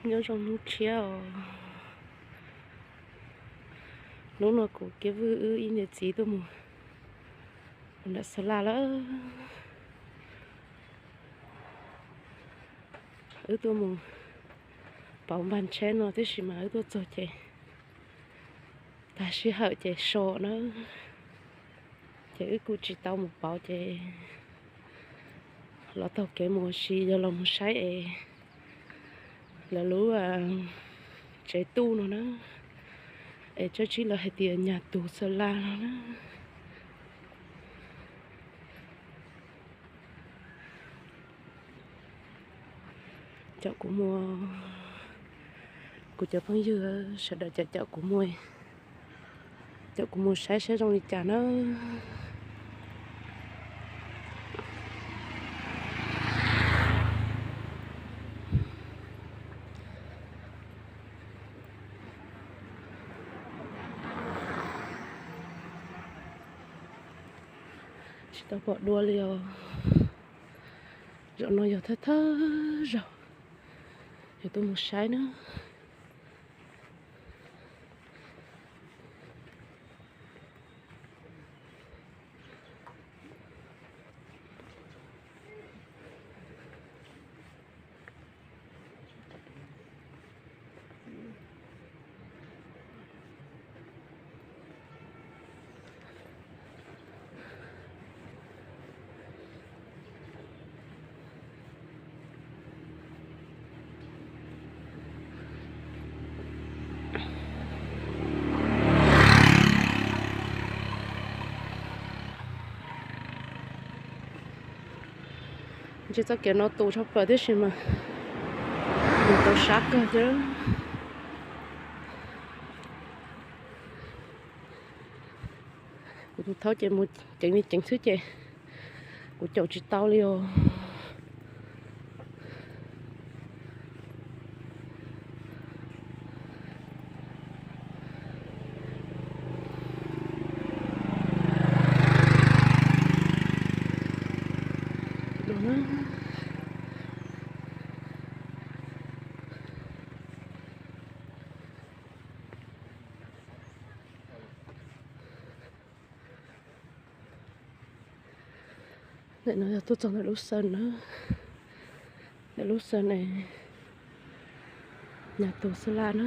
Nyob zoo hnub tshiab os. Hnub no kuv Kiab Vwj wb ib niam txiv tuaj mus nram Xa Laj lawm. Wb tuaj mus pauv npas tsheb no tib si mas wb tuaj txog ces tag sij hawm ces so na, ces wb kuj tsis tau mus pauv ces los taug kev mus ua si, yog los mus saib es lawv lub tsev tu no na, es tsab tsib lawv hais tias Nyas Tus Xa Laj no na. Caum kuv mus, kuv cov phooj ywg sawv daws caum caum kuv mus, caum kuv mus saib saib zoo li cas na. Tsis tau pom dua li os. Zaum no yog thawj thawj zaug yus tuaj mus saib na. Ntshe txoj kev no tus tshaj plaws tib si mas, nws tau sab kawg thiab. Kuv tus thaub ces mus ceev li ceev xwb ces kuv caum tsis tau li os. Ntawm no yog tuaj txog ntawm lub xeev na, ntawm lub xeev ne, Nyas Tus Xa Laj na.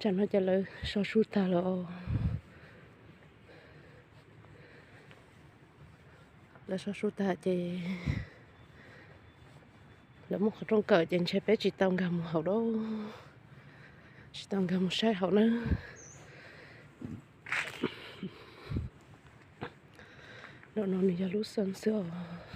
Tsam no ces lawv so su tag lawm os. Lawv so su tag ces lawv muab qhov rooj kawm ces ntshe peb tsis tau nkag mus hauv lawm, tsis tau nkag mus saib hauv na. Ntawm no nws yog lub xeev xwb os.